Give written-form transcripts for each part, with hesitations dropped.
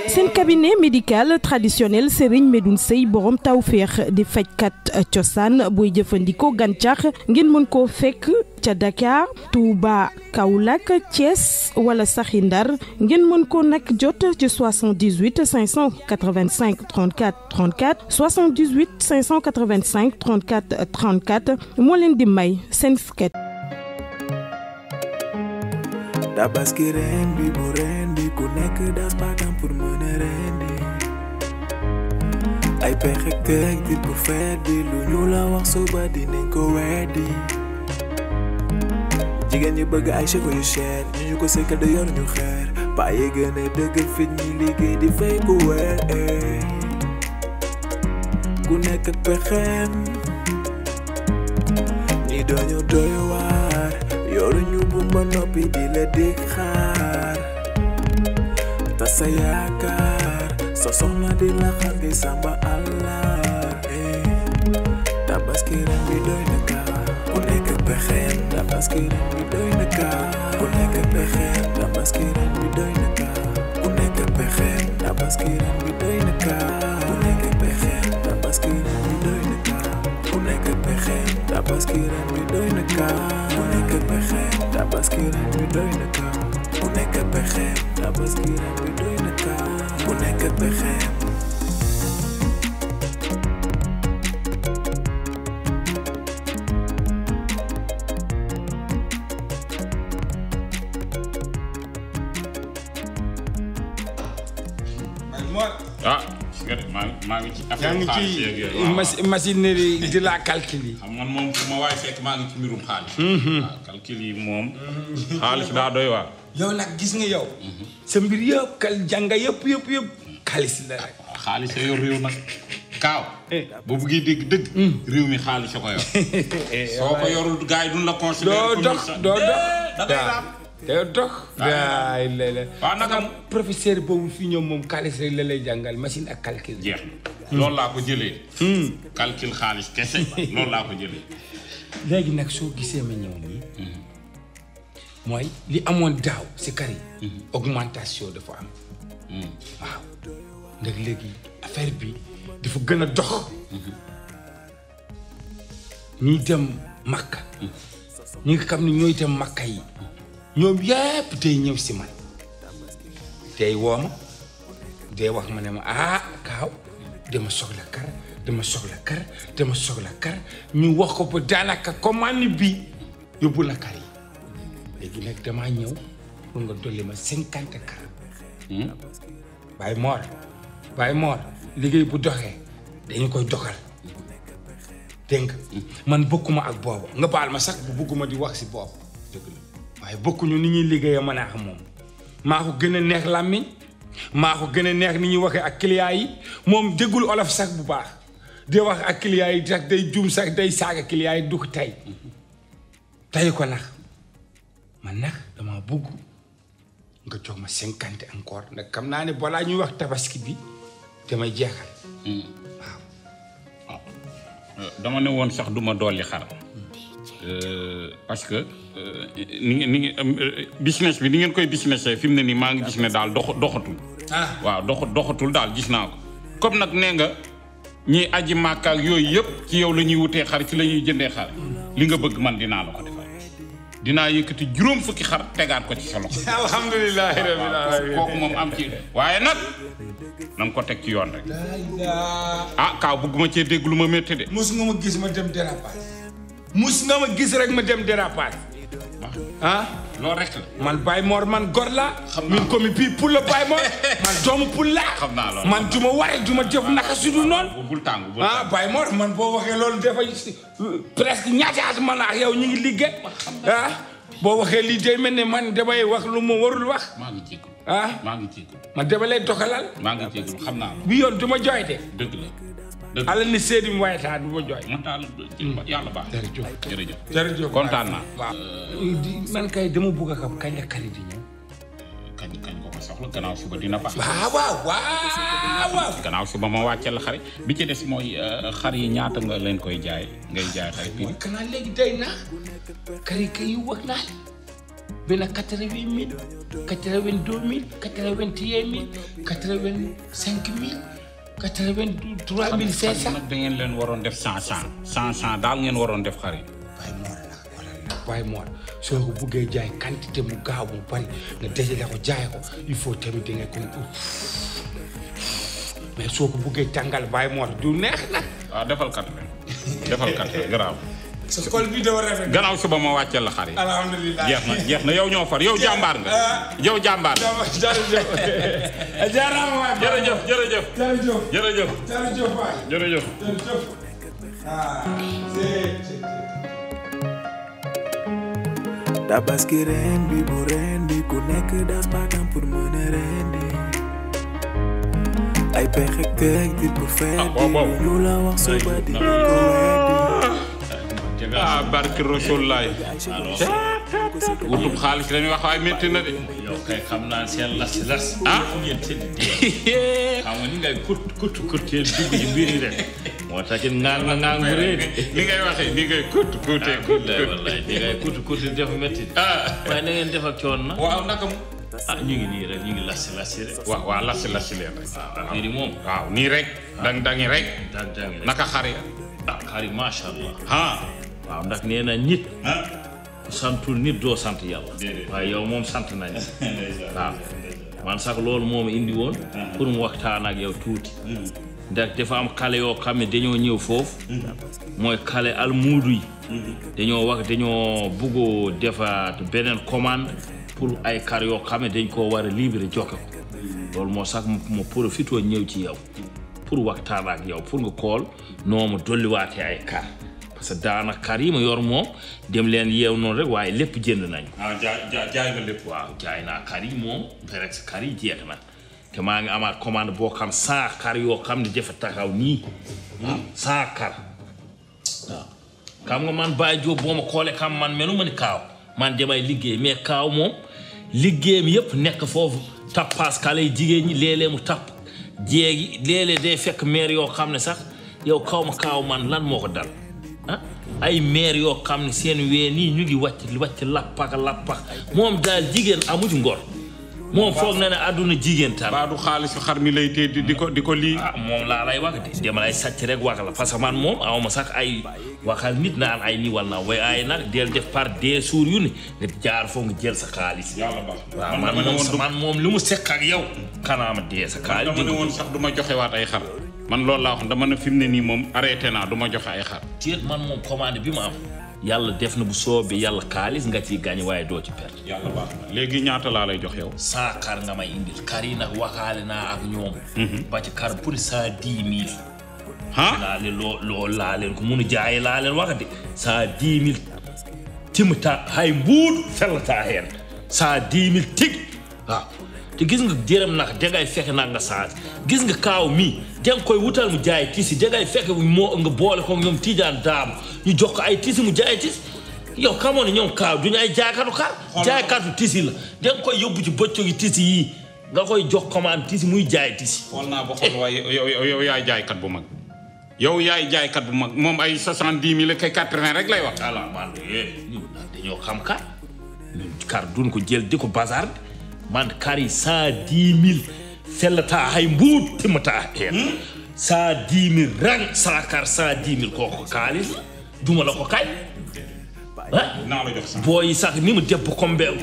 seen cabinet médical traditionnel Serigne Medoune Sey borom tawféex di fajkat cosaan booy jëfandikoo gàncax ngeen mën koo fekk ca Dakar Touba Kaolack Thiès wala saxi Ndar ngeen mën ko nag jot ci 78 585 34 34 78 585 34 34 moo leen di may seen sket. Tabaski ren bi bu ren bi ku nekk das bakam pour mën a rendi ay pexe teg di pour feet bi lu ñu la wax suba dinañ ko weddi jigéen ñi bëgg ay cheveux yu cher ñu ko sekkal da yor ñu xeer bàyyi gën a dëggal fit ñi liggéey di fay ku weer ku nekk ak pexem ñi doñu doy waar yoru ñu bu ma noppi di la dig xaar ta sa yaakaar sa soxna di la xam di samba Allah tabaski ren bi doy na kaa ku nekk pexeem tabaski ren bi doy na kaa ku nekk pexeem tabaski ren bi doy na kaa ku nekk pexeem tabaski ren bi doy na kaa ku nekk pexeem tabaski ren bi doy na kaa ku nekk pexeem tabaski ren bi doy na kaa ku nekk pexeem tabaski ren bi doy na kaa ku nekk pexeem tabaski ren bi doy na kaa ku nekk pexeem maa ngi ci affaire xaalis ci machinerie de la calcul yi. xam nga moom fu ma waay fekk maa ngi ci mbirum xaalis. waaw calcul yi moom. xaalis daa doy waar. yow nag gis nga yow. sa mbir yëpp jànga yëpp xaalis la rek. xaalis a yor réew nag. Kaaw. boo buggee dégg dëgg. réew mi xaalis a ko yor. soo ko yorul gars yi duñ la considéré. doo dox da ngay raam. te dox. waaw naka professeur boobu fii ñoom moom xaalis rek la lay jàngal machine ak calcul. jeex loolu laa ko jëlee. calcul xaalis kese loolu laa ko jëlee. léegi nag soo gisee ma ñëw nii. mooy li amoon daaw si kar yi. augmentation dafa am. waaw ndax léegi affaire bi dafa gën a dox. ñuy dem Makka. ñi nga xam ne ñooy dem Makka yi. ñoom yépp tey ñëw si man tey wooma day wax ma ne ma Kaaw dama soxla kar ñu wax ko ba daanaka commande bi yóbbu la kar yi léegi nag damaa ñëw pour nga dolli ma 50 kar. Baye Mor liggéey bu doxee dañu koy doxal dégg nga man bokkuma ak boobu nga baal ma sax bu bëgguma di wax si boobu dëgg la waaye bokkuñu ni ñuy liggéeyee mën a xam moom maa ko gën a neex làmmiñ maa ko gën a neex ni ñuy waxee ak client yi moom déggul olof sax bu baax di wax ak client yi sax day juum sax day saaga client yi du ko tey ko nax man nag dama bëgg nga jox ma 50 encore nag xam naa ne balaa ñuy wax tabaski bi damay jeexal. waaw dama ne woon sax duma dolli xar parce que ni business bi ni ngeen koy businessé fi mu ne nii maa ngi gis ne daal doxatul. waaw doxatul daal gis naa ko. comme nag nee nga ñiy aji Màkka ak yooyu yëpp ci yow la ñuy wutee xar ci la ñuy jëndee xar li nga bëgg man dinaa la ko defal dinaa yëkkati juróom fukki xar tegaat ko ci sa loxo. alhamdulilah rabbil alamin kooku moom am ci waaye nag na nga ko teg ci yoon rek. Kaaw bëgguma cee dégg lu ma métti de. mus nga ma gis ma dem dérapage. mus nga ma gis rek ma dem dérapage. loolu rek la. man Baye Mor man gor la. min ko mi bii pour la Baye Mor. man doomu pour la. xam naa loolu man du ma waree du ma def naka su dul noonu. bul tàng Baye Mor man boo waxee loolu dafay presque ñaata at man ak yow ñu ngi liggéey. boo waxee lii day mel ne man damay wax lu ma warul wax. maa ngi jégalu. maa ngi jégalu. man dama lay doxalal. maa ngi jégalu xam naa bi yoon du ma jooyte. dëgg la. ala ni seedi mu waaye taa du ma jooy. man daal yàlla baax. jërëjëf kontaan naa. waaw man kay dama bëgg a xam kañ la kari di ñëw. kañ ko ko soxla gannaaw suba dina baax. waaw. gannaaw suba ma wàcceel la xari bi ci des mooy xar yi ñaata nga leen koy jaay ngay jaay xari bi. kanaa léegi day naa kari kay yu wax naa benn 88 000 82 000 81 000 85 000 83 500. nag da ngeen leen waroon def 100 daal ngeen waroon def xar yi. waaye Mor soo ko buggee jaay quantité mu gaaw mu bari nga dajale ko jaay ko il faut tamit da nga ko mais soo ko buggee tàngal waaye Mor du neex na. waaw defal 80 garaaw. sa xol bi dafa rafet. gannaaw suba ma wàcceel la xar yi. alhamdulilah jeex na yow ñoo far yow jàmbaar nga. yow jàmbaar nga. jërëjëf. jaaraama waay. jërëjëf. Tabaski ren bi bu ren bi ku nekk das bagam pour mën a rendi ay pexe teg pour fendi lu la wax suba di ko weddi barki Rasulullaay wutub xaalis dañuy wax waaye métti na de. yow kay xam naa seen las ngeen seen xam nga ni ngay kut dugg ci mbir yi rek moo tax it ngaan bu rëy de. li ngay waxee ni ngay kutee wallaay di ngay kut def métti. waaye na ngeen def ak coon na. waaw naka mu. ñu ngi nii rek ñu ngi las rek. waaw las leen rek. waaw mbir yi moom. waaw nii rek. dangi rek. dangi rek naka xar ya. xar yi macha allah. waaw ndax nee na nit. santul nit doo sant yàlla. waaye yow moom sant nañ waaw man sax loolu moom indi woon. pour mu waxtaan ak yow tuuti. ndax dafa am xale yoo xam ne dañoo ñëw foofu. mooy xale almuudu yi. dañoo bëggoo defaat beneen commande pour ay kar yoo xam ne dañ koo war a libéré joxe ko loolu moo sax mu profité ñëw ci yow pour waxtaan ak yow pour nga kool noo ma dolliwaatee ay kar parce que daana kar yi ma yor moom dem leen yeew noonu rek waaye lépp jënd nañ jaay nga lépp. waaw jaay naa kar yi moom presque kar yi jeex na te maa ngi amaat commande boo xam 100 kar yoo xam ne dafa taxaw nii 100 kar waaw xam nga man Baye Diop boo ma xoolee xam man melu ma ni kaaw man damay liggéey mais kaaw moom liggéeyam yëpp nekk foofu tappaas kale yi jigéen ñi léeg-léeg mu tapp jéegi léeg-léeg day fekk maire yoo xam ne sax yow kaw ma kaaw man lan moo ko dal ay maire yoo xam ne seen ween nii ñu ngi wàcc lappak moom daal jigéen amu ci ngor moom foog na ne àdduna jigéen tam. baa du xaalisu xar mi lay tee di ko lii. moom laa lay wax de dama lay sàcc rek wax la parce que man moom awma sax ay waxal nit naan ay nii wala waaye ay nag del def par des jours yu ne nga jaar foofu nga jël sa xaalis. yàlla baax waaw man moom lu mu sekk ak yow. xanaa ma dee sa xaalis. dama ne woon sax du ma joxewaat ay xar. man loolu laa wax dama ne fi mu ne nii moom arrêté naa du ma joxe ay xar. téet man moom commande bi ma am. yàlla def na bu soobee yàlla xaalis nga ciy gaañ waaye doo ci perte. yàlla baax na léegi ñaata laa lay jox yow. 100 kar nga may indil kar yi nag waxaale naa ak ñoom. ba ci kar pour 110 000. laale loo laa leen ko mun a jaayee laa leen wax de 110 000 timata hay mbuudu fellataa heen 110 000 tig waaw te gis nga jërëm nag dangay fekk nag nga change gis nga kaaw mi danga koy wutal mu jaay tisi dangay fekk moo nga boole ko ñoom Tidiane Daamu ñu jox ko ay tisi mu jaay tisi yow xamoon ne ñoom kaaw duñu ay jaaykatu kar jaaykatu tisi la danga koy yóbbu ci bëccëg yi tisi yii nga koy jox commande tisi muy jaay tisi. xool naa ba xool waaye yow yaay jaaykat bu mag yow yaay jaaykat bu mag moom ay 70 000 kay 80 rek lay wax. voilà man dañoo xam kar ñun kar duñ ko jël di ko bazar man kar yi 110 000 fellataa hay mbuut timmataa heen 110 000 rang 100 kar 110 000 koko kaalis duma la ko kay naa la jox sax booy sax ni mu def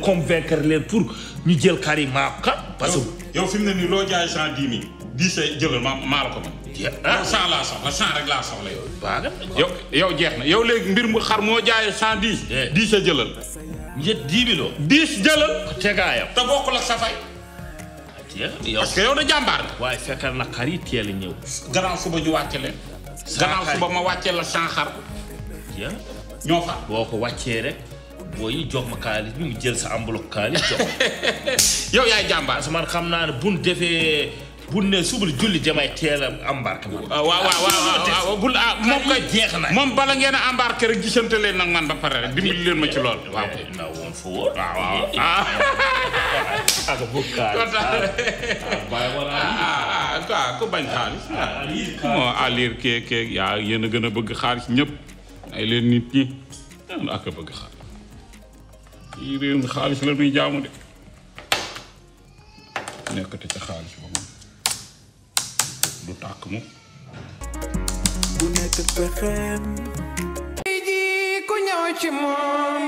convaincre leen pour ñu jël kar yi maa ko parce que yow fi mu ne nii loo jaay 110 000 10 jëlal maa la ko mën. yow 100 laa soxla 100 rek laa soxla yow. baaga yow jeex na yow léegi mbir mu xar moo jaayee 110. 10 jëlal. njët 10 000 10 jëlal. tegaayam te bokkul ak sa fay. parce que yow da jàmbaar nga. waaye fekkal na xar yi teel a ñëw. gannaaw suba ñu wàcce leen. gannaaw suba ma wàcce la 100 xar. ñoo fa. boo ko wàccee rek boo yi jox ma kaalis bi mu jël sa enveloppe kaalis jox yow yaay jàmbaar. parce que man xam naa ne buñ defee buñ ne subal julli damay teel a embarqué. waaw bul moom kay jeex na moom bala ngeen a embarqué rek gisante leen nag man ba pare rek dimbali leen ma ci lool. waaw na woon fa woon. waaw ak bu kaalis. ku bañ xaalis. moo alir keek yaa yéen a gën a bëgg xaalis ñëpp ay leen nit ñi ak a bëgg xaalis. yi réew mi xaalis la ñuy jaamu de nekkati ca xaalis ba moom du tàkk mu ku nekk pexeem ku ñëw ci moom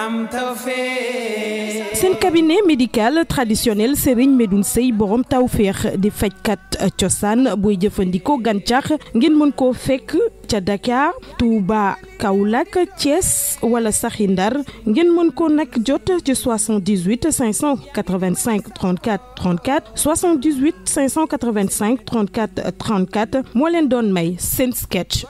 am tawfeex. seen cabinet médical traditionnel Serigne Medoune Seye borom tawfeex di fajkat cosaan booy jëfandikoo gàncax ngeen mën koo fekk ca Dakar Touba Kaolack Thiès wala saxi Ndar ngeen mën ko nag jot ci 78 585 34 34 78 585 34 34 moo leen doon may seen sketch.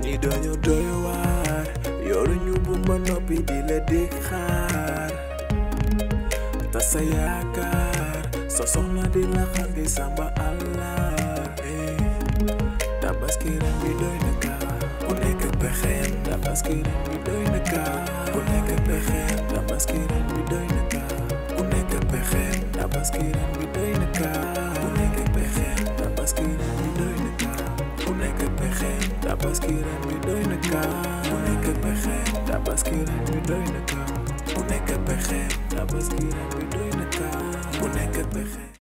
ñi dañu doy waar yoruñu bu ma noppi di la di xaar ta sa yaakaar sa soxna di la xaar di samba Allah tabaski ren bi doy na kaar ku nekk pexeem tabaski ren bi doy na kaar ku nekk pexeem tabaski ren bi doy na kaar ku nekk pexeem tabaski ren bi doy na kaar ku nekk pexeem tabaski ren bi doy na kaar ku nekk pexeem tabaski ren bi doy na kaar ku nekk pexeem tabaski ren bi doy na kaar ku nekk pexeem tabaski ren bi doy na kaar ku nekk pexeem